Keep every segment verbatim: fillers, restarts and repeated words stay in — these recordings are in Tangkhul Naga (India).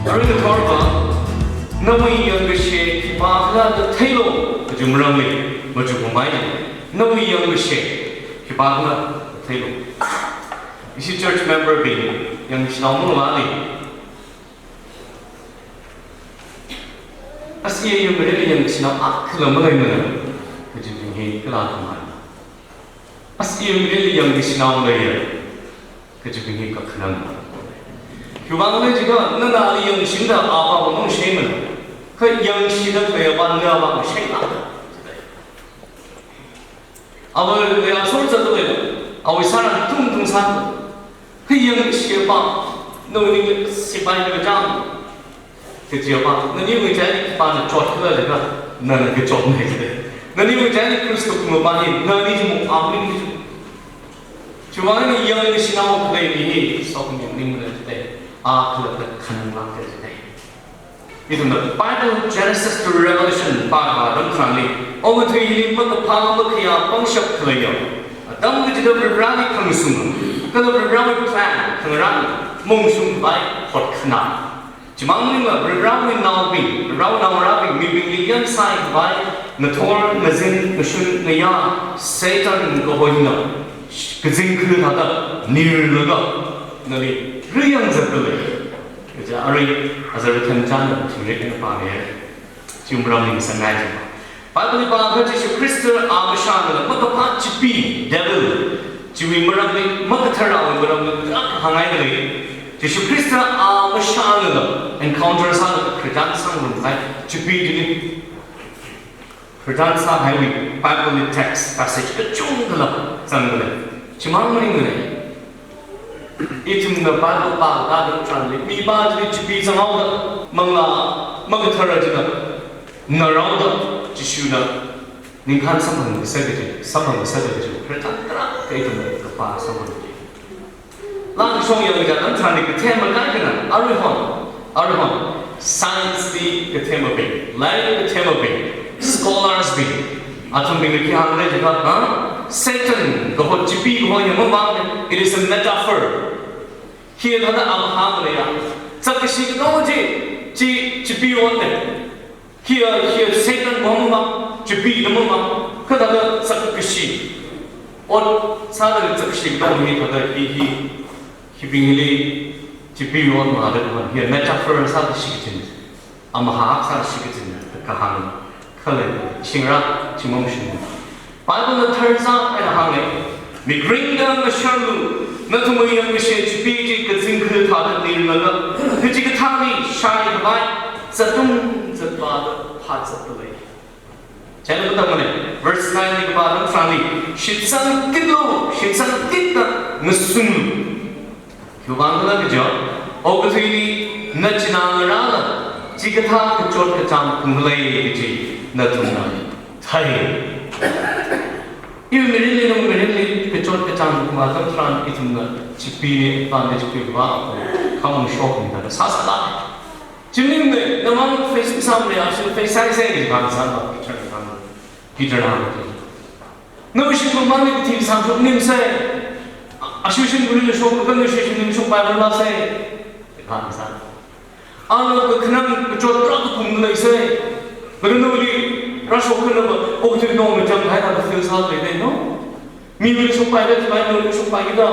Arui ngathorva, nawui yangkashe khipākhala da theilu, kaji maramli, machukmamei, nawui yangkashe khipākhala da theilu. Ishi church member bing, yangkashanao mavāli. Ashi yangkashe yangkashanao akhala maleimana, kajibing hi kala khamana. Ashi yangkashe yangkashanao leiya, kajibing hi kakhanang. Khiwuivang khala jiakha, nana ali yangshida avāva mangsheimana. Kha yangshida khaleiya avā nana avā ngasheila. Avā leiya sor zatlei, awui sāran tung tung sā. Kha yangkashe pa, nawui ningli sipai kachang. Kajiva, naniwui chili khipāna chotkhala jiakha, nana kachotna jida. Naniwui chili Khrista kungapa hi, nani chi mung amling chi. Chiwuivang eina yangkashanao khalei mi hi, sokmi ningmana jida. Akhala kakhananglāka jida. Ithumna Bible Genesis to Revelation pākha atam tharanli, okathuili makaphā makhayā pangshap khaleiya, atam kachida Varivarali khangashung, kala Varivarawui plan khangarān, maungshung khavai hotkhanā. Chimang maningla Varivarawui naobing, Varivarawui naongarābing, mibingli yansai khavai, ngathor, ngazin, ngashun, ngayā, Satan kaho hina, kazingkha thāda nirlaga, nali riyang zatdalei. Kaja arui, azar thanchān, chingri kena pāngai. Chi maramli ngasāngai chi. Bible li pākha Jishu Khrista a mashānala makaphā chipee, devil, chiwui maramli, makathara awui maramli, tarākha hāngngaidalei. Jishu Khrista a mashānala encounter sālaga khararchan sāngarumkahai chipee chili. Khararchan sākahaiwui Bible li text passage kachungkhala zangdalei. Chimang maningdalei. Ithumna Bible pākha atam tharanli, mipā chili chipee zanghaoda, manglā makathara china naraoda, Jishuna ningkhān samphang ngasaka kaji, samphang ngasaka kaji, khararchan tarākha ithumna kapā samphang kaji. Langshong yangkachā atam tharanli kathema kaikhana, aruihon, aruihon, science li kathemabing, lairik kathemabing, scholars bing, athumbingna khi hāngra jiakha, ha? Satan kaho, chipee kaho hi mavāmana, it is a metaphor. Hi thāda amahā maleiya. Zakkashi katonga chi, chi, chipee otna. Hiya, hiya Satan kaho mama, chipee na mama, kathāda zakkashi. Ot sāda zakkashi katonga hi thāda hi, hi, hibing hili chipee ot mahāda kaho, hiya metaphor sāda shikachin. Amahā sāda shikachin, kahāng khalei, shingra, chimang shin. Bible na tharzak eina hānga, mik ringda ngasharlu, nathumwui yangkashe chipee chi kazingkha thāda nirlaga, kachikathāli shai khavai, zatung zatvāda phāzatdalei. Chieina katamana, verse nine li kapā atam tharanli, shitsangkitlu, shitsangkitda ngasunglu. Khiwuivang khala kaja, okathuili nachinā ngarāla, chikathā kachot kachāng phungkhalei kaji nathumna thei. Iwui mirinli, nawui mirinli kachot kachāng phungkahai atam tharan ithumna chipee hi advantage khuiva, khamong shokmida sāsāla. Chi maningmana, namang face masāmara, ashi face sāsei, kaji kahāng sāva, Peter kahāng. Peter hāng. Nawui shimkhur mangli kathi kasāng shoknimsei. Ashi shimkhurli shok, kha nawui shimkhurli shokpai malāsei. Kahāng sā. Ana kakhanang kachot tarākha phungleisei. Kha nawuili rāshok khanava, okathui nong machang hai na feel sālei dei, no? Miwuili shokpaida, chiwui nawuili shokpaida.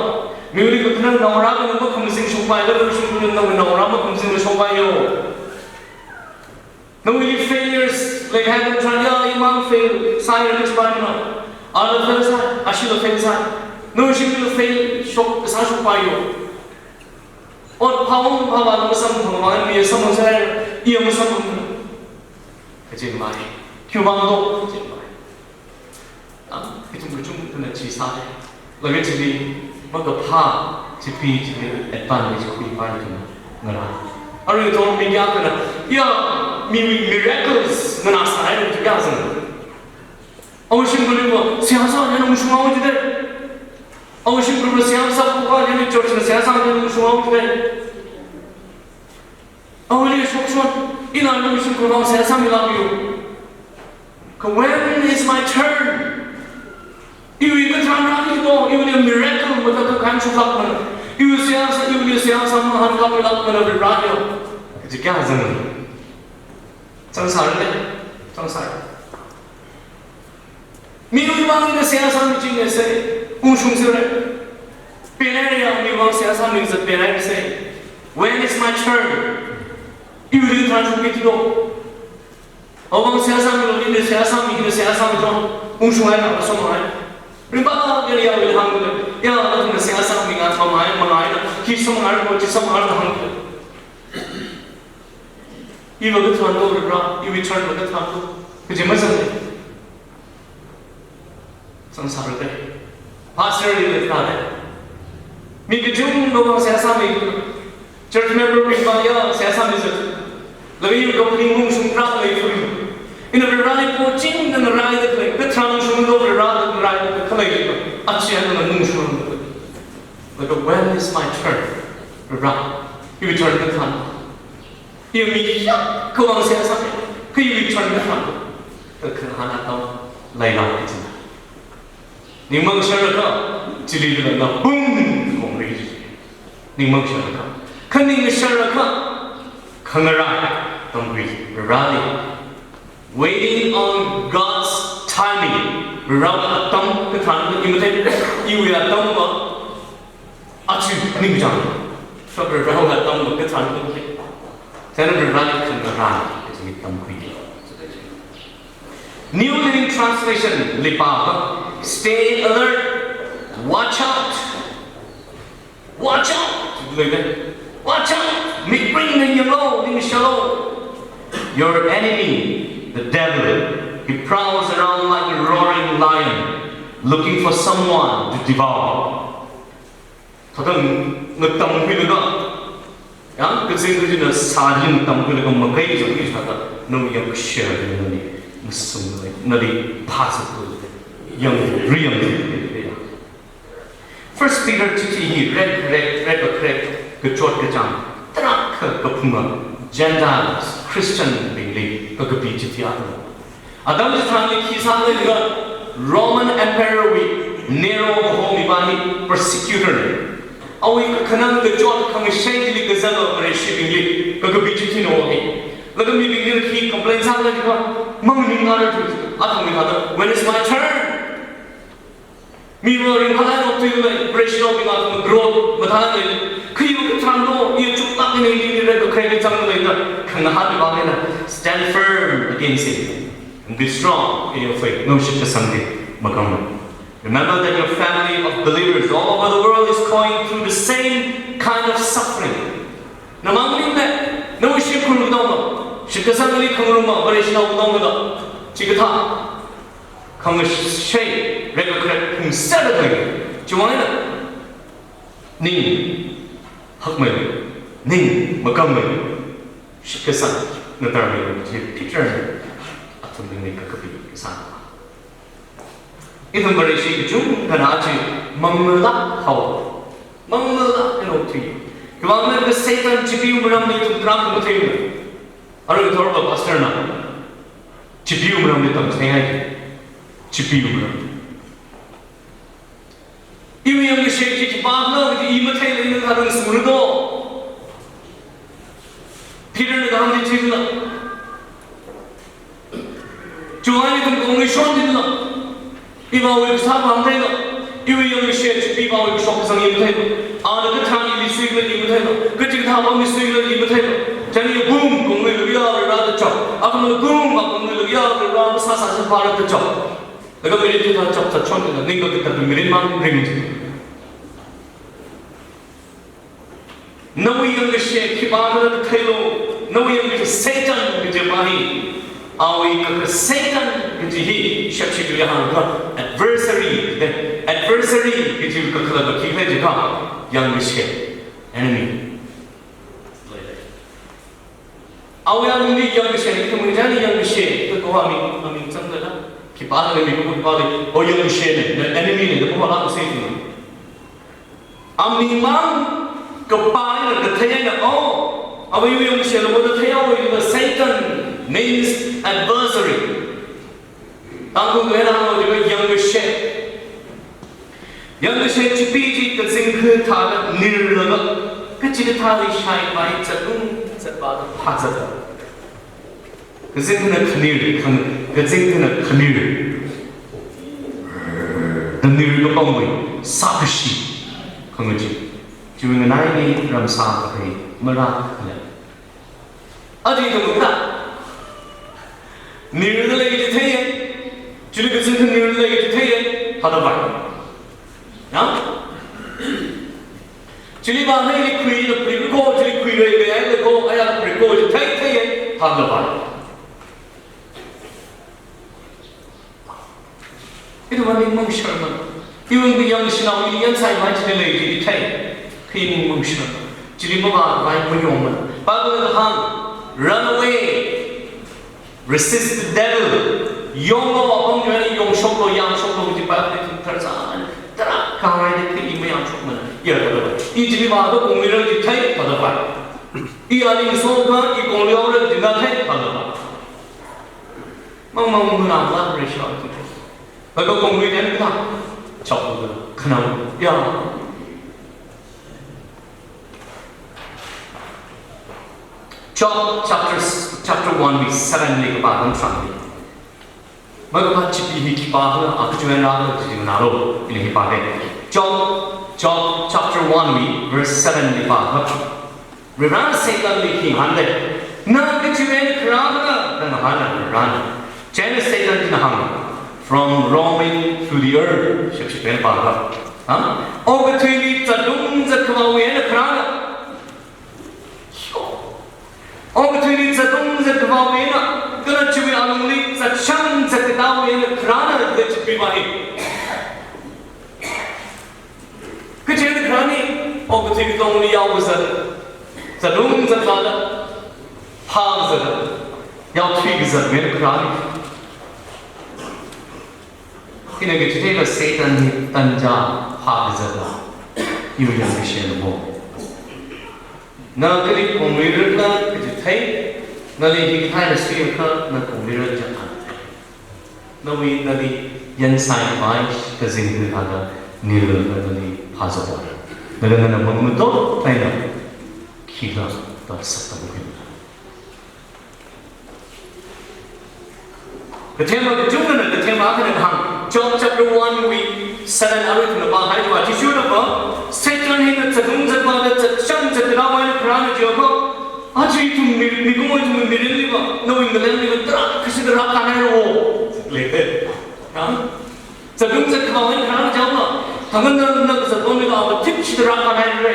Miwuili kakhanang naongarā akha makhamazing shokpaida, nawui shimkhurli nawui naongarā makhamazingla shokpaiyo. Nawuili failures leihai atam tharan, ya, imang fail sāya kachi paimana. Ala fail sā, ashila fail sā. Nawui shimkhurla fail shok, sāshokpaiyo. Ot phāung phāvāla masamphangmana, mi samphang sāya, iya masamphang. Kachinmai. Khiwuivang do, kachinmai. Am, ithum kachungkhana chi sāya. Laga chili, makaphā, chipee chili, advantage khuipai ithum ngarā. Arui ithum mi kayākhana, ya, mi, mi miracles nganāsāya, mi kayā zang. Awui shimkhurliva, seihā sāya, nung shungao jida. Awui shimkhurva seihā sākhuiya, nani church na seihā sāya, nung shungao jida. Awuili shokshon, ina nawui shimkhurvang seihā sāmilākyo. Kha when is my turn? Iwui katharan rāki do, iwuili miracle matatkhan shoklākmana. Iwui seihā sā, iwuili seihā sā mahānkāmilākmana Varivarāyo. Chi kayākha zangli? Zangsāra le, zangsāra. Miwui vang ina seihā sāmi ching ne se, ungshung sere. Penai ya, miwui vang seihā sāmi zat penai se. When is my turn? Iwui tharan shungki tilo. Awui vang seihā sāmilu, ina seihā sāmi, ina seihā sāmi tong. Ungshung ai na, sāmai. Rimba, ya, ya, ya, hānglu. Ya, ina seihā sāmi nga, sāmai, mangai na. Khi sāmai, ko chi sāmai, hānglu. Iva katharanlo, Varivara, iwui tharanva katharanlo. Kaji mazangle. Zangsāra le. Pastor li le thāle. Mi kachungkhawui vang seihā sāmi. Church member bing vang ya seihā sāmi zat. Laga iwui kaphaning ungshung rālei furi. Ina Varivarali pochingda ngaraida khalei. Katharan ungshunglo Varivara da ngaraida khalei. Achi ana ungshung. Laga when is my turn? Varivara, iwui tharan katharan. Iwui mi kayākhawui vang seihā sāmi, kha iwui tharan katharan. Kha khangahān atam leila kajina. Ningmang sharakha, chili dila na bum, kongri. Ningmang sharakha. Kha ning sharakha, khangarai, tamkhui, Varivara li. Waiting on God's timing. Varivara atam katharan, imathei, iwui atamva, achi ningchāng. Kha Varivara atamva katharan, chieina Varivara khangarai, kaji tamkhui. New Living Translation li pākha, stay alert, watch out. Watch out! Watch out! Mik ringna yanglu, ningshālu. Your enemy, the devil, he prowls around like a roaring lion, looking for someone to devour. Thāda ngatamkhuilaga, ya, kazing kazingna sāli ngatamkhuilaga, makei zangki sāda, nawui yangkashe nali, ngasungli, nali phāsālu, yangri yangri. First Peter chithi hi red, red, red, red, kachot kachāng, tarākha kaphunga, Gentiles, Christian bingli, kakapi chithi atam. Atam chitharanli khi sākhala jiakha Roman Emperor wui Nero kaho mipa hi persecutor na. Awui kakhanang kachot khangashei chili kazanga Vareshi bingli, kakapi chithi na hi. Laga mibingli khi complain sākhala jiakha, manganing ngarā tu, athumwui thāda, when is my turn? Miva ringphālāk thuilei, Vareshinaobing athum growth mathālāk lei. Khi iva katharanlo, i chuklāk eina ili ni red khareli zangda leida, khangahān vang eina, stand firm against it, and be strong in your faith. Nawui shitkasangli makangmei. Remember that your family of believers all over the world is going through the same kind of suffering. Namang ningna, nawui shimkhur katonga, shitkasangli khangaruma, Vareshinao katonga da, chikathā khangashei, red khareli phungserda lei. Chiwuivang eina, ning hakmei, ning makangmei, shitkasang ngatarmei, chi Peter na athumbingli kakapi kasāna. Ithum Vareshi kachungkhana chi mangmalāk haowa. Mangmalāk eina okthui. Khiwuivang eina Satan chipeewui maramli ithum tarākha mathei. Arui thorba pastor na chipeewui maramli tamchitheihai. Chipeewui maram. Iwui yangkashe chi khipākhala kaji i matheilei, ina kharang sumrado. Peter na kahāng chi chila. Chiwuivang ithum kongli shon dila. Iva awui kasā pam theila. Iwui yangkashe chipee pawui kashok kazang i matheila. Ana katharan ili suikhala i matheila. Kachikathā pam i suikhala i matheila. Chieina bum kongli luya rāda chap. Akhama bum kongli luya rāda sāsā sāpharāda chap. Laga mirin chithā chapchap shon dila. Ning kakatā mirin mang ring. Nawui yangkashe khipākhala theilu, nawui yangkashe Satan kaji pa hi, awui kakha Satan kaji hi, shepshi tuya hāngkha, adversary, the adversary kaji kakhala pa khikhala jiakha, yangkashe, enemy. Awui aming hi yangkashe, ithum chieina yangkashe, kaho aming, aming zangda la, khipākhala mi kaho khipāli, o yangkashe ne, the enemy ne, da kaho la kasā ithum. Aming mang kapā eina kathei eina, oh, awui yangkashe lo da thei, awui lo Satan means adversary. Tangkhul eina hānglo jiakha yangkashe. Yangkashe chipee chi kazingkha thāda nirlaga, kachikathāli shaipai zatung Phāzat. Kazingkhana khanir, khang-, kazingkhana khanir. Khanir kapangwui sākashi. Khangachee. Chiwui nganaili ramsā kathei marākhala. Aja ithum kha. Nirda lei chitheiya. Chili kazingkhana nirda lei chitheiya. Thāda vai. Ya? Chili vāhai ili khuida prik ko, chili khuirei kayāli ko, ayā prik ko, chithei theiya, thāda vai. Ithumwui ning mangshar ma. Iwui yangshinaoli ili yansai mai chili lei chithei. Khi ning mangshar ma. Chili mavāvai mayong ma. Bible na hāng, run away. Resist the devil. Yonglu apam yongli yongshoklu, yangshoklu, kaji Bible ithum tharzan. Tarākha haida khi i mayangshokmana. Yarda lei. I chili vāda kongluira chithei, thāda vai. I aling sokha, i kongluira china thei, thāda vai. Mang mang muna la pressure tu. Baka kongluira kha. Chaplu khanao. Ya. Job chapter, chapter one wui seven li kapā tharan sangli. Makaphā chipi hi khipākhala, a kachiwui eina rākhala chi nganālu, ina hi pāda. Job, Job chapter one wui verse seven li pākha. Varivarana Satanli khi hānda. Na kachiwui eina kharākhala, na ngahāna Varivarana. Chieina Satan china hānga, from roaming through the earth. Shakshi pen pākha. Ha? Okathuili zatlung zatkhavāwui eina kharāna. Okathuili zatlung zatkhavāwui eina, kala chiwui alungli zatshang zatkatawui eina kharāna da chipeva hi. Kachi eina kharāna, okathui katongali yaokazat, zatlung zatkazat, phākazat, yaothuikazatwui eina kharāna. Ina kachitheiva Satan hi tanja phākazatla, iwui yangkashena mo. Na kali kongluira khala kachithei, nali hikathā eina suiakha na kongluira chang. Nawui nali yansai mai kazingkha thāda nirlaga nali phāzatla. Nala nana mangmuto, taina khila ta sakta mukina. Kathema kachungana, kathema akhana kahāng. Job chapter one wui seven arui ithumna pāhai chiva, chishurda va, Satan hina zatlung zatvāda zatshang zatkatawui eina kharāna jiakha, aja ithum mi, mikumo ithum mirinliva, nawui ngalemliva, tarākha shida rākānhaira wo. Lei. Ha? Zatlung zatkhavāwui eina kharāna jiakha, thangkha na, na kazat pamli va, thik shida rākānhaira.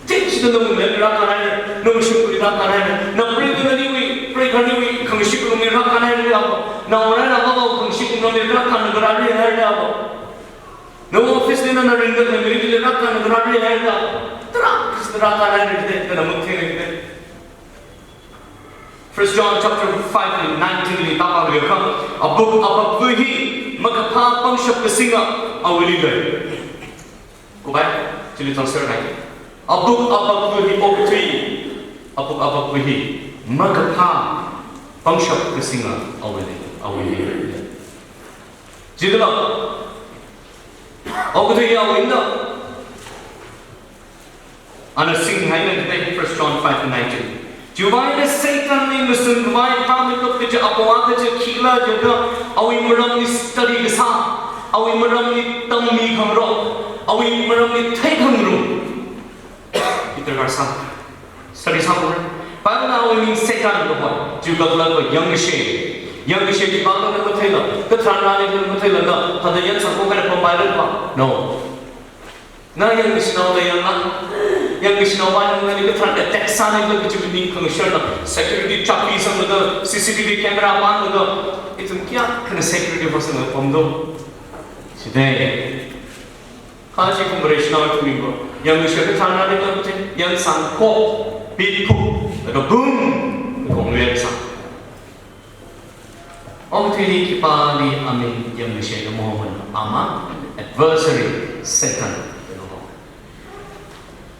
Thik shida nawui ngalem rākānhaira, nawui shimkhurli rākānhaira, na preikhanawui, preikhanawui khangashik alungli rākānhaira ava, na orai na vava khangashik alungli rākānhaira ava. Na office li na, na ringda na mirinli rākānhaira ava. Tarākha shida rākānhaira, na mut theingaida. First John chapter five and nineteen li tāpāli kha, abuk apakvui hi makaphā pangshap kasinga awuili lei. Kubai, chili translate hai. Abuk apakvui hi okathui, abuk apakvui hi makaphā pangshap kasinga awuili, awuili. Jidala, okathui awuina. Ana singhaina kathei First John five nineteen. Chiwui eina Satanli mashun khavai phāmeithup kaja apong akha chi khikhala jiakha, awui maramli study kasā, awui maramli tammi khangarok, awui maramli thei khangarum. Peter Garsa. Study sākhangarum. Bible na awui ming Satan kaho. Chiwui kakhalatva yangkashe. Yangkashe chi Bible na matheila, katharan rāli na matheila na, thāda yansang ko kana pampai rāva. No. Na yangkashinao da yangla, yangkashinao va yangla ni katharan attack sāni da kachi ning khangasharna, security chakpi sanglaga, C C T V camera pānlaga, ithum kayākhana security va sanglaga pamdo. Chithei. Kha chi kum Vareshinao ithum miva, yangkashe katharan rāli da kachi, yangsang ko, pitphuk, laga boom, kong yangsang. Okathuili khipāli aming yangkashe khamong mana, ama, adversary, Satan.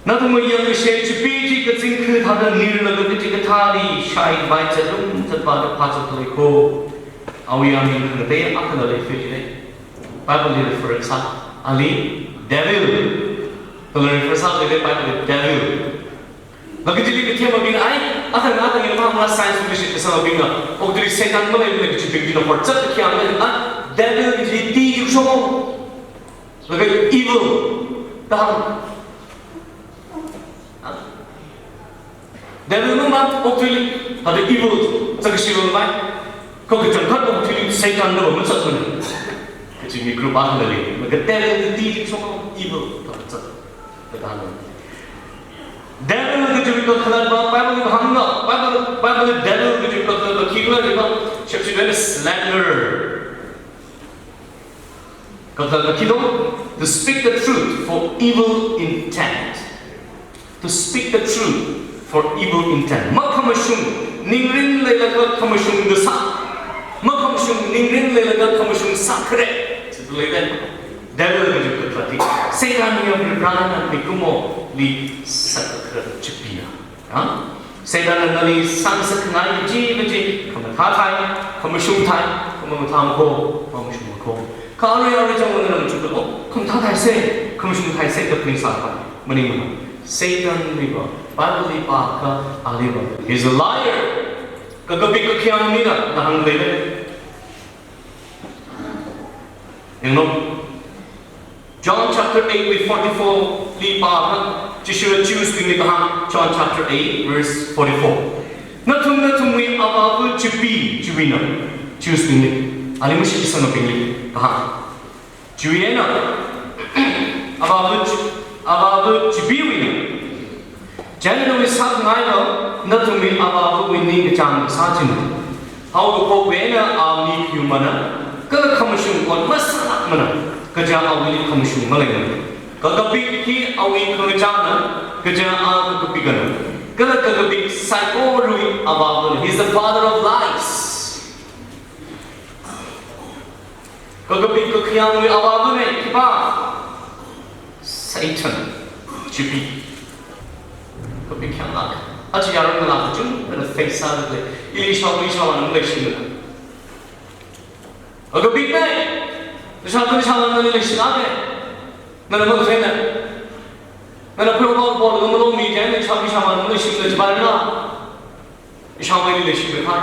Nathumwui yangkashe chipi chi kazingkha thāda nirlaga kachi kathāli shaikhavai zatlung zatvāda phāzat lei ko. Awui aming khangatei akhala lei fei lei. Bible li refer sā, ali devil. Kala refer sālei Bible li devil. Laga chili kathemabing ai, athang athang ina mangla science leadership kasābingna, okathuili Satan maleimana kachibing bingna horzat kakhiang maleimana, devil kaji ti jikshong. Laga evil, dang. Devil mama, okathuili, hada evil, zakashilo mai. Ko kachangkhat okathuili Satan na masakmana. Kaji mi group akhana lei, laga devil ti jikshong evil, zakashilo. Kathālo. Devil kaji kakhalatva, Bible kahāngna, Bible, Bible devil kaji kakhalatva, khikhala jiakha, shepshi dana slanderer. Kakhalatva khilo, to speak the truth for evil intent. To speak the truth for evil intent. Makhamashung, ningrin leilaga khamashung kasā. Makhamashung, ningrin leilaga khamashung sākhare. Chithālei dan. Devil kaji kakhalatva. Satan ya Varena mikumoli sākhare chipina. Ha? Satan na nali sāngasak ngai chi, chi, khamathā thai, khamashung thai, khamathā makho, khamashung makho. Kha arui arui chang nana machukda, oh, khamathā thaise, khamashung thaise, da pling sāpai. Maningmana. Satan niva, Bible li pākha, aliva, he's a liar. Kakapik kakhiang mina, da hānglei. Yanglu. John chapter eight wui forty-four li pākha, Jishuna Jews bingli kahāng, John chapter eight, verse forty-four. Nathum nathumwui avāva chipi chiwuina, Jews bingli, ali mashitsangabingli kahāng. Chiwui eina, avāva chi-, avāva chipiwuina. Chieina nawui sākhangaina, nathumwui avāvawui ningkachāng kasā china. Haokapokna a mi pheomana, kala khamashung ot masālākmana, kaja awuili khamashung maleimana. Kakapik hi awui khangachāna, kaja a kakapikana. Kala kakapik saikorawui avāvana. He's the father of lies. Kakapik kakhiangwui avāvana, khipā? Satan. Chipi. Kapik khyang lāk. Aja yaron ngalā kachungkhana face sāda lei. Ili ishāva, ishāvāna maleishimana. Kakapikna. Ishāva, ishāvāna maleishilāka. Nana makatheina. Nana pheowa pheowa lāngda malomi chieina ishāva, ishāvāna maleishimana, chipa na. Ishāvaili leishimeikhar,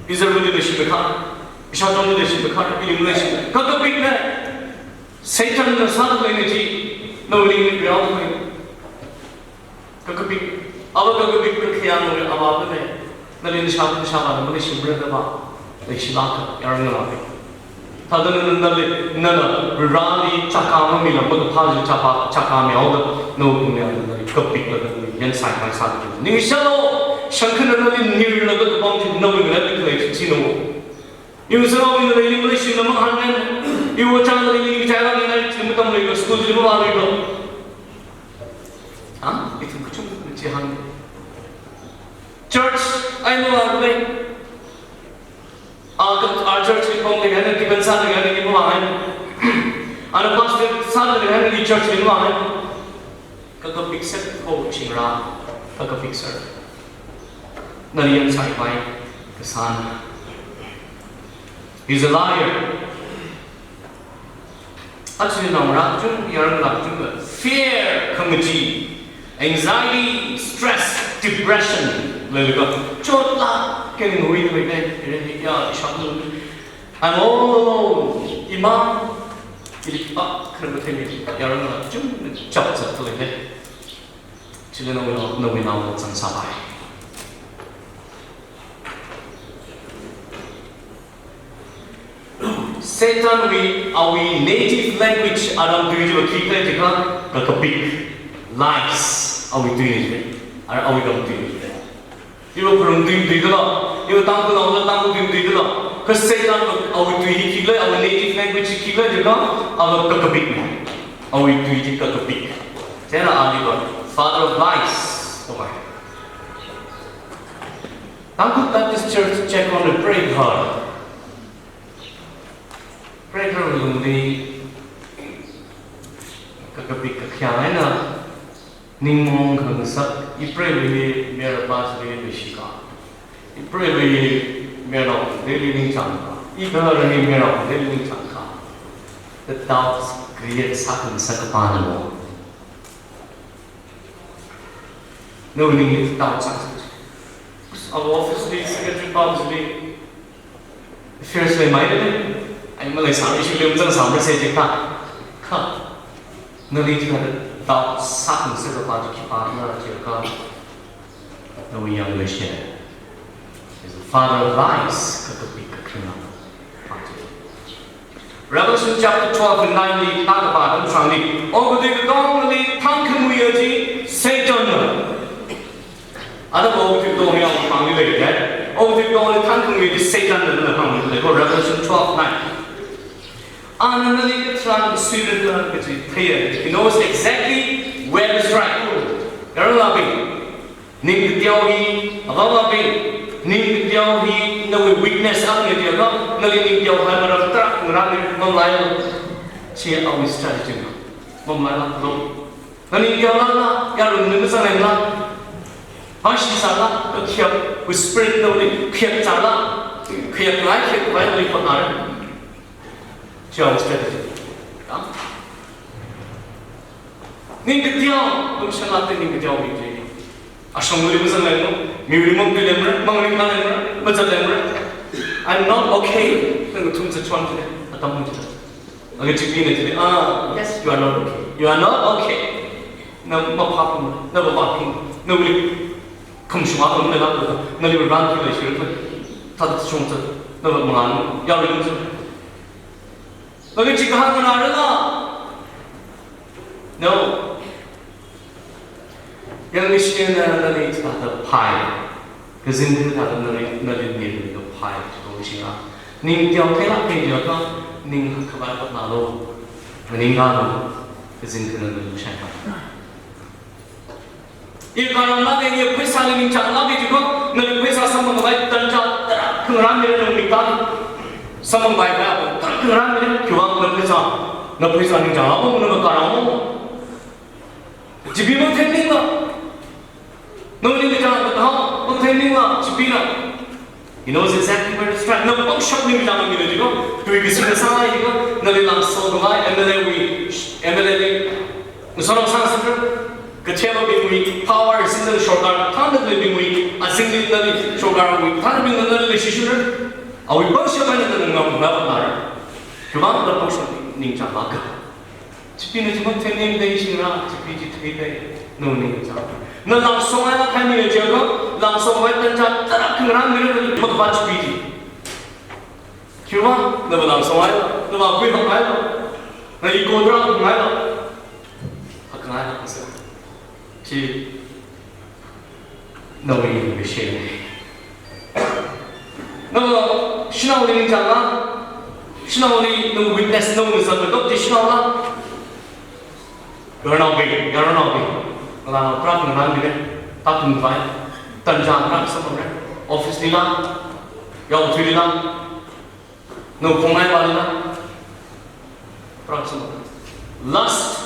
Israelli leishimeikhar, ishāchonli leishimeikhar, ili maleishimana. Kakapikna, Satanna sāda leina chi, nawui ningli real khui. Kakapik, ava kakapik kakhiangwui avāvana, nali nashāva nashāvāna maleishimara da va, leishilāka, yaron ngalābing. Thāda nana, nali, nana, Vareli chaka mamila, makaphā chi chapa, chaka mihaoda, nawui pumli nali kapiklaga nali yansai maisā. Ningshilo, shangkhana nali nirlaga kapam chi nawui ngalāli khalei chi chino. Iwui sāraobingna ili maleishimana mahāngna, iwui chāna ili ningchāra nali chili matamluilo, school chili mavāluilo. Ha? Ithum kachungkha chi hāng. Church, ai mavālui. A, ka, a church li pamlei eina, deacon sālei eina, i mavāhaina. Ana pastor sālei eina, i church li mavāhaina. Kakapik sākho chingra, kakapik sā. Nali yansai pai kasāna. He's a liar. Aja naongarā kachung, yaron ngalā kachungva, fear, khangachee, anxiety, stress, depression, leilaga, chotlāk eina ngaruida leina, irin hi ya, ishāvā, I'm all alone, imang, ili pākharā matheimana, yaron ngalā kachungna chapchap leina. Chili nawui nao, nawui nao zangsāpai. Satanwui, awui native language aram tui chiva khikhala jiakha, kakapik, lies, awui tui chi, a, awui ram tui chi. Iva Pharong tui matuidala, iva Tangkhulnaola Tangkhul tui matuidala. Kha Satan awui tui hi khikhala, awui native language hi khikhala jiakha, ava kakapikna. Awui tui chi kakapik. Chieina aliva, father of lies, kawai. Tangkhul Baptist Church Checkon li preigaharwui lungli kakapik kakhiang eina ningmaong khangasak, ipreiwui mayarpa chili leishikha, ipreiwui mayarnao chili ningchāngkha, igaharwui mayarnao chili ningchāngkha. The doubts create sākhangasak kapāna lo. Nawui ningli doubt sāsa. Awui office li, secretary pa chili, affairs leimeida, ai maleisāra, issue li mazang sāmara se jikha. Kha, nali jikha doubt sākhangasak pa chi khipāna jikha. Nawui yangkashina is the father of lies, kakapik kakharing pa chi. Revelation chapter twelve and nine li tākapā atam tharanli, okathui katongali thangkhanguiya chi Satanna. Atam okathui katonga yangpāngli lei, eh? Okathui katongali thangkhanguiya chi Satanna da hāngli lei ko, Revelation twelve nine. Ana nali katharan suirala kachi theiya. He knows exactly where to strike. Yaronlabing, ning kateo hi, avāvabing, ning kateo hi nawui weakness akha ni tiakha, nali ning teohai maram tarākha ngarānmira, mamalailo. Chi awui strategy na. Mamalailo. Na ning teolala, yarumli mazanglala. Bashi sāla, kakhayapwui spirit nawui khayap sāla, khayapngai khayapkhavai nawui hotnāra. Chi awui strategy. Ya? Ning kateo, kum shanate ning kateo mi je. Ashongli mazanglemara, miwuili mangtui lemara, mangring ka lemara, mazat lemara. I'm not okay. Nang kathum sa chuan jile, atam jile. Aga chipina jile, ah, yes, you are not okay. You are not okay. Na maphapung, na mavāpung, nawuili khamshunga khamna la, nali ran tu le shirka. Thada shungsa, na mangan, ya rin sa. Laga chi kahāng ngarāla. No. Yangkashina nali thāda phai. Kazingkha thāda nali, nali nirmila phai, chikong shinga. Ning teotheilāk phei jiakha, ning khavai hotnālo. Maningālo. Kazingkha nali shaiphai. I karanglāka, i pheisāli ningchānglāka jikha, nali pheisā samphangkhavai tanja tarākha ngarānmira nawui mik tali. Samphangkhavai tarākha ngarānmira, khiwuivang na pheisā, na pheisā ningchānglākmana, na karangmana. Chipeeva matheiningla. Nawui ningkachāng kathā matheiningla, chipeena. He knows exactly where to strike. Na pangshap ningkachāng ningla jikha, tui kasing kasāngai jikha, nali langso khavai, M L A wui, M L A li, ngasonao sāngasakra, kathemabingwui power, singda sorkar thānda leibingwui, azingli nali sorkarwui thānabingna nali leishishura, awui pangshap eina nana ngamkhavai hotnāra. Khiwuivang na pangshap ningchānglāka. Chipeena chi matheiningda shingra, chipee chi theida, nawui ningkachāng. Na langsongailāk kahai mi jiakha, langsongkhavai tanja tarākha ngarānmira, na makapa chipee chi. Khiwuivang, nava langsongaila, nava kuihakngaila, na ego tarākha ngaila. Hakngaila, sa. Chi nawui ningkashi. Nava shanaoli ningchāngla, shanaoli nawui weakness, nawui ngasān matok chi shanaola. Yaronnaobing, yaronnaobing. Ngalānao tarākha ngarānmira, tātungkhavai, tanja tarākha samphangra, office lila, yaokathuilila, nawui khongnaivālila, tarākha samphangra. Lust.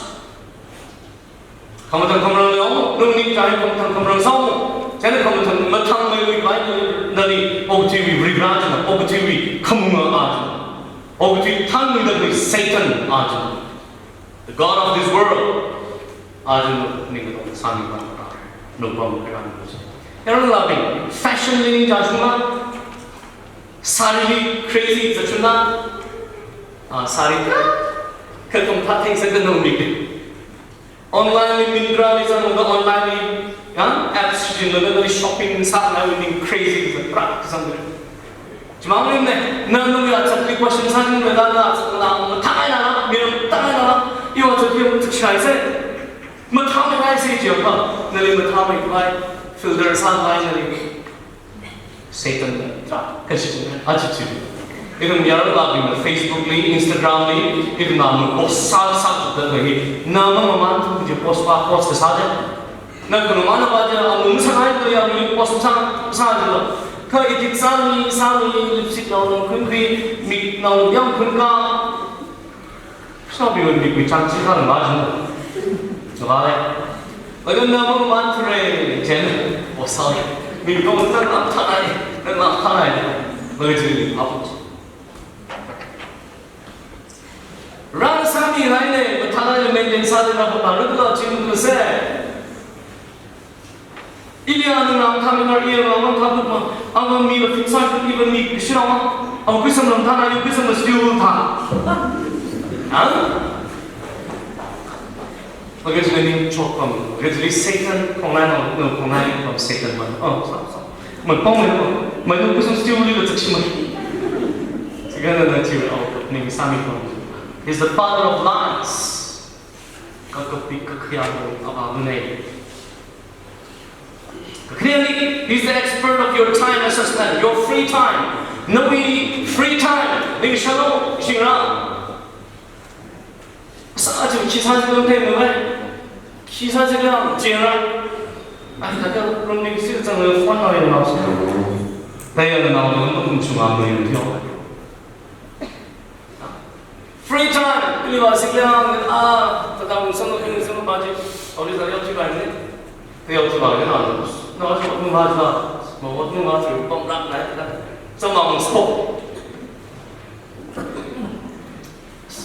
Khamathān khamarang leomo, nawui ningkachāng khamathān khamarang sāomo. Chieina khamathān mathānmeikhavai nali, okathuiwui Varivara china, okathuiwui khamunga a china, okathui thānmeida khalei Satan a china, the god of this world a china, ning katonga sāmi pamkhavai, nawui pamkhavai. Yaronnaobing, fashion li ningchāngshunga, sari li crazy zatshunga, ah, sari ka, kathum phat theng sāda nawui mik. Online li, Myntra li zangda, online li, ya, apps shichinlaga nali shopping sāngai ning crazy kazat tarākha zangda. Chimang ning ne, na nawui azatli question sāningmada, na azatla mathāngailala, miram mathāngailala, iwui azatli mathāngaisai. Mathāngaisai jiakha, nali mathāngaikhavai, filter sāngai nali. Satan na, tra, kashi china, achi chi. Ithum yaronnaobingna Facebook li, Instagram li, ithumna mapost sā, sāda lei. Na mamamān thum chi post pa, post kasā chi. Na khanumān pa chi, amu masāngai kha ya, amu post sā, sā jilo. Kha edit sāmi, sāmi, lipstick nao nao khunkhui, mik nao yangkhunkā. Sāmiwui mikhui chang chi kha ngavā jin. Ngavāle. Laga na mamamān thura, chieina, oh, sorry. Mik nao nang lam thanai, nang lam thanai. Laga chili, apu. Rān sāmi haine, mathānai le maintain sāda na papa rukla chim kuse. Ili anung ram tham ngar iya ram tham ma. Ava mi la fixan iva mi kishina ma. Ava kusam lam tham ayu kusam still tham. Ha? Magazine chok pam. Magazine Satan, kongnai no, no, kongnai no, Satan man. Oh, so, so. Man pong man, man no kusam still li la chakshi man. Sigana na chiu au, ning sami pong. He's the father of lies. Kakapi kakhyang ava munai. Clearly, he's the expert of your time assessment, your free time. Nawui free time, ningshalo, shingra. Sa aja, khi sa aja lam thei mavai. Khi sa aja lam, chingra. Ai, thāda, rum ningshi zang le phone na yang lau sa. Thāda yang lau, rum kum chunga mo yang thio. Free time, kali va sik liang, ah, thāda mun sang lo, mun sang lo ba ji, auli thāda yau chi ba ni, thāda yau chi ba ni na, na chi ba, mun ba chi ba, ma wat mun ba chi, pam rak na, thāda, sa ma mun spok.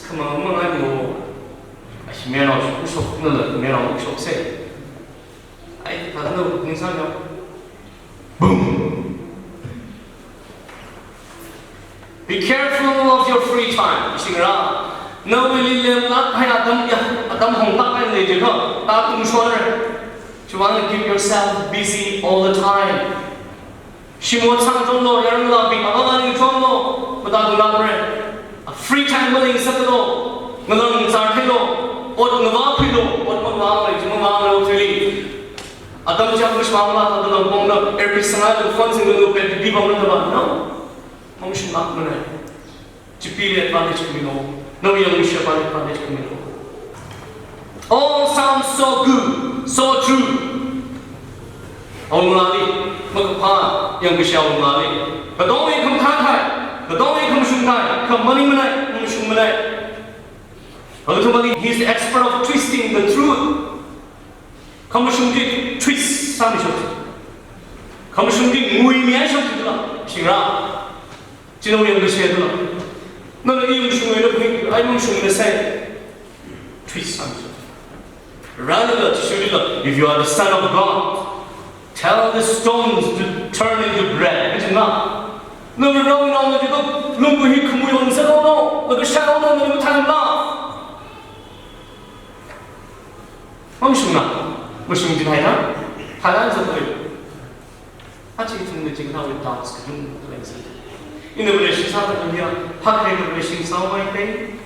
Kama mun ai mo, ai shi me na shi, shok na la, me na shok se. Ai, thāda no, ningsang ya. Boom. Be careful of your free time. Shingra. Nawui lilem lak hai atam ya, atam hong tak hai le je ko. Ta tung shon re. You want to keep yourself busy all the time. Shimo chang chon lo, yarang la bi, ava la ni chon lo, mata tung lam re. A free time maling sak lo, ngalang zar thei lo, ot ngava phi lo, ot mangva lo, mangva lo thili. Atam chang kush mangla, ta dang pong na, every single phone sing lo, pe di bang na ba, no. Mong shin mak mana. Chipi le advantage kami no, no yang shin advantage kami no. All sounds so good, so true. Awunglali, makaphā, yang kashā awunglali. Kadong i kham thāthai, kadong i kham shungthai, kham maning manai, kham shung manai. Ultimately, he's the expert of twisting the truth. Khamashung chi twist sāmi shok. Khamashung chi ngui mi ai shok chi la, shingra. China yang kashā la. Nana i mashung ai la, ai mashung ai sai. Twist sāmi shok. Rāli la, Jishu li la, if you are the Son of God, tell the stones to turn into bread. Isn't that? Nana rao na la jito, lungku hi khamui on sa no no, la kashā no no, nana mathān la. Mashungna, mashung jin haina, haina sa tui. Achi ithum ni jing na with doubts kajung kajung sa. Ina relation sa ta kunya, hak hai relation sa mai kai.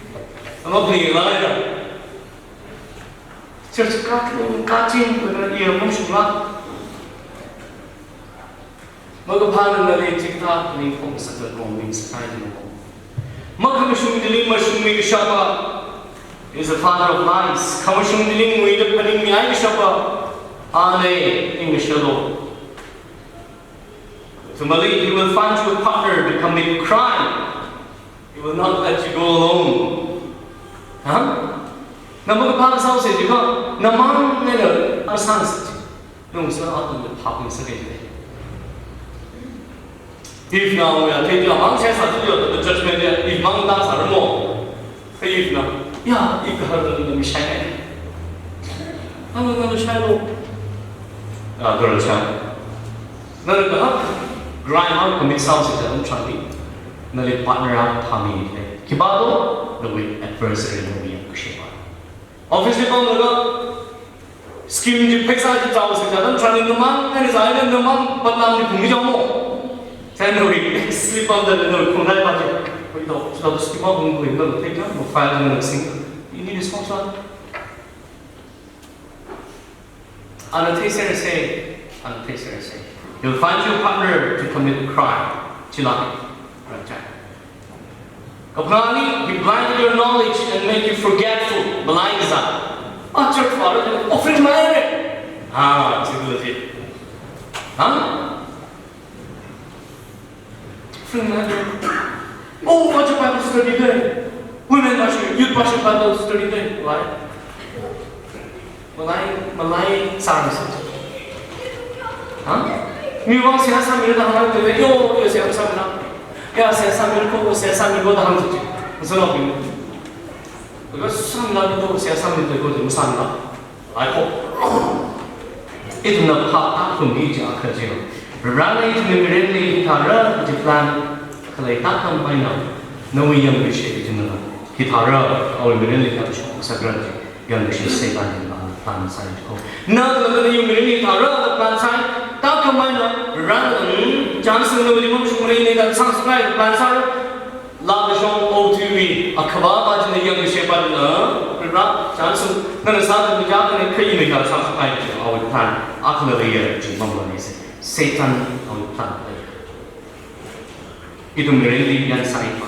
Ama bni la ya. Church ka kajung kajung kajung iya mashungla. Makaphā nana le chikathā ningkhong sāda kong ning sakai jino. Makhamashung chili mashungmi kashapa is the father of lies. Khamashung chili nguida phaningmi ai kashapa, ane, ning kashalo. Ultimately, he will find you a partner to commit crime. He will not let you go alone. Huh? Na makaphā kasā se jiko, na mang ne na kasang se ji. Nung sa atun de phap ni sa ke ji. If na ya, te ya mang se sa ji yo, the judgment ya, if mang da sa mo. If na, ya, if ka har da mi shai ne. Ano na shai lo. Ah, girl shai. Nana kahak, crime hak commit sāsa chān chān ni, nali partner hak thāmi ni. Khipā to, nawui adversary nawui yang kashapa. Office li pamlaga, scheme chi pheisā chi chaosa chān chān ni, namang ani zai na namang patnam ni phung jao mo. Sai nawui, sleep pamda nawui khungnai pa chi. Koi to, chito scheme hak phung koi na thei ka, mo file na sing. Ini ni sponsor. Ana theiser se, ana theiser se. You'll find your partner to commit a crime. Chila. Right. Kaphangani, he blinded your knowledge and make you forgetful. Malai kazā. Ah, church father, offering mai re. Ah, chila ji. Huh? Friend, oh, what's your Bible study day? Women worship, youth worship Bible study day. Why? Malai, malai sāsa. Huh? Mi vang seihā sāmi da hāng te, yo, yo seihā sāmi da. Ya seihā sāmi ko, seihā sāmi ko da hāng te. Masa lo mi. Because sāmi da ko seihā sāmi te ko masa lo. Ai ko. Ithumna phap tākhuimi chi akha chi. Varena ithumwui mirinli hithāra kaji plan khalei tākam eina, nawui yangkashe ithumna hithāra awui mirinli hithāda shok ngasakra chi, yangkashe Satan na plan sāi ko. Na, na, nawui mirinli hithāra plan sāi tākam eina, Varena, hmm, chance nawui mashungmara, ina da sāngasakngai plan sāra. Lākashong O T V, akhava pa china yangkashe pa china, Vare, chance, nana sāda mi ja kane khai mi ka sāngasakngai chi, awui plan akhala leiya chi mamān ni se. Satan awui plan lei. Ithum mirinli yangsai pa,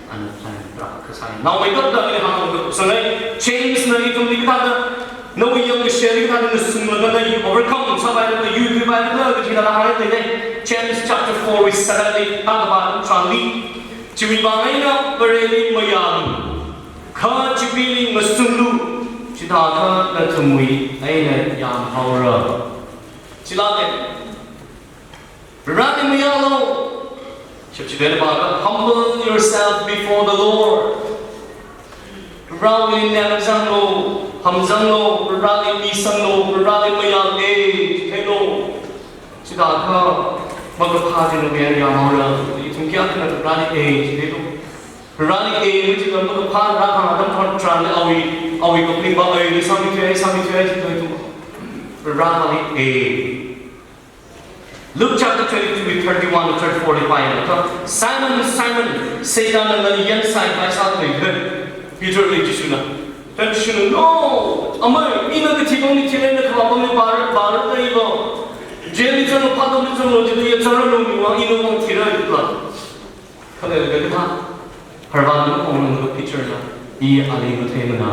ana plan tarākha sāi. Naomeikapta ina hāngkasāngai, James na ithumli kathāda, nawui yangkasheli kathāda ngasunglaga na overcome sāpaira, yuipaira kaji la hāngai lei. James chapter four verse seven li hāngkapa changli. Chiwui vang eina Vareli mayālu, kha Chipee ngasunglu, chithākha nathumwui eina yāmhaora. Chila ke, Vareli mayālu. Shapchipena pa ka, humble yourself before the Lord. Vareli ningzanglu, hamzanglu, Vareli misanglu, Vareli mayālu, eh, theilu. Chithākha makaphā chi nawui eina yāmhaora, ithum kayākhana Vareli, eh, theilu. Vareli, eh, mi chi makaphā rāhāng atam thotran awui, awui kaphaning pa, eh, ni sāmi thei, sāmi thei, thei thei thei. Vareli, eh. Luke chapter twenty-two, thirty-one to thirty-four li pāyangakha, Simon, Simon, Satan na nali yangsai pai sāthuiga, Peterli Jishuna. Then Jishuna, no, amei, ina kathi pamli thilei, na khamā pamli vāra, vāra da iva. Jail li zanglu, phātungli zanglu, jida ya zanglu, mi vang ina vang thira ila. Khalei kathā, harvāna makhongna Peterna, i ali matheimana.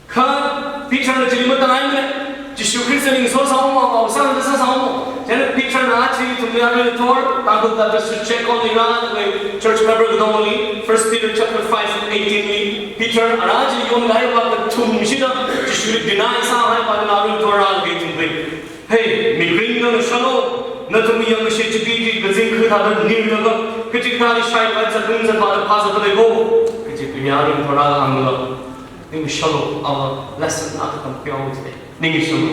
Kha Peterna chili matāngaimana, Jishu Khristali ngaso sāhaomo, sāngasā sāhaomo. Chieina Peterna chi ithumli aruithot, Tangkhul Baptist Church Checkon li rākahai church member katongali, First Peter chapter five and eighteen li, Peter ara chi yonhaiva kathum shida, Jishuli deny sāhaiva aruithot rākahai ithumli. Hey, mikumo ngashalu, nathumwui yangkashe Chipee chi kazing kathāda nirlaga, kachikathāli shaipai zatung zatpa phāzatpa lei ko, kaji ithumli aruithot rāhānglu. Ningshalu, ava lesson akha tamkhuihaowa jide. Ningshalu.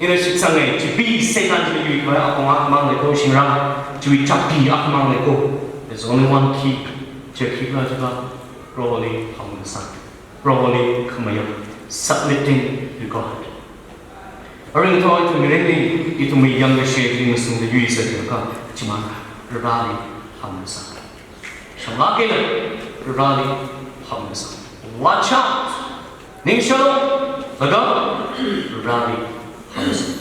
Ina shitsangai, Chipee Satan chili yuikhavai apong akhamang lei ko, shingra, chiwui chapee akhamang lei ko. There's only one key. Chi khikhala jiakha, Proholi hamngasang. Proholi khamayā, submitting to God. Aruithot ithum mirinli, ithumwui yangkashe chi ngasungda yuisa jiakha, chimang, Vareli hamngasang. Shamlāk eina, Vareli hamngasang. Watch out! Ningshalu, laga, Vareli hamngasang.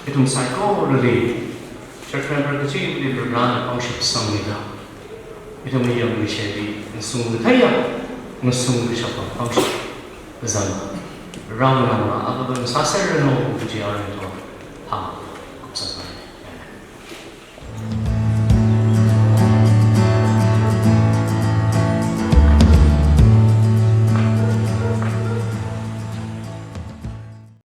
Ithum saikorali, church member kachili Varena pangshap sangmida, ithumwui yangkasheli ngasung katheiya, ngasung kashapa pangshap kazang, Varena nana avāvā sāserranu kaji aruithot hāng.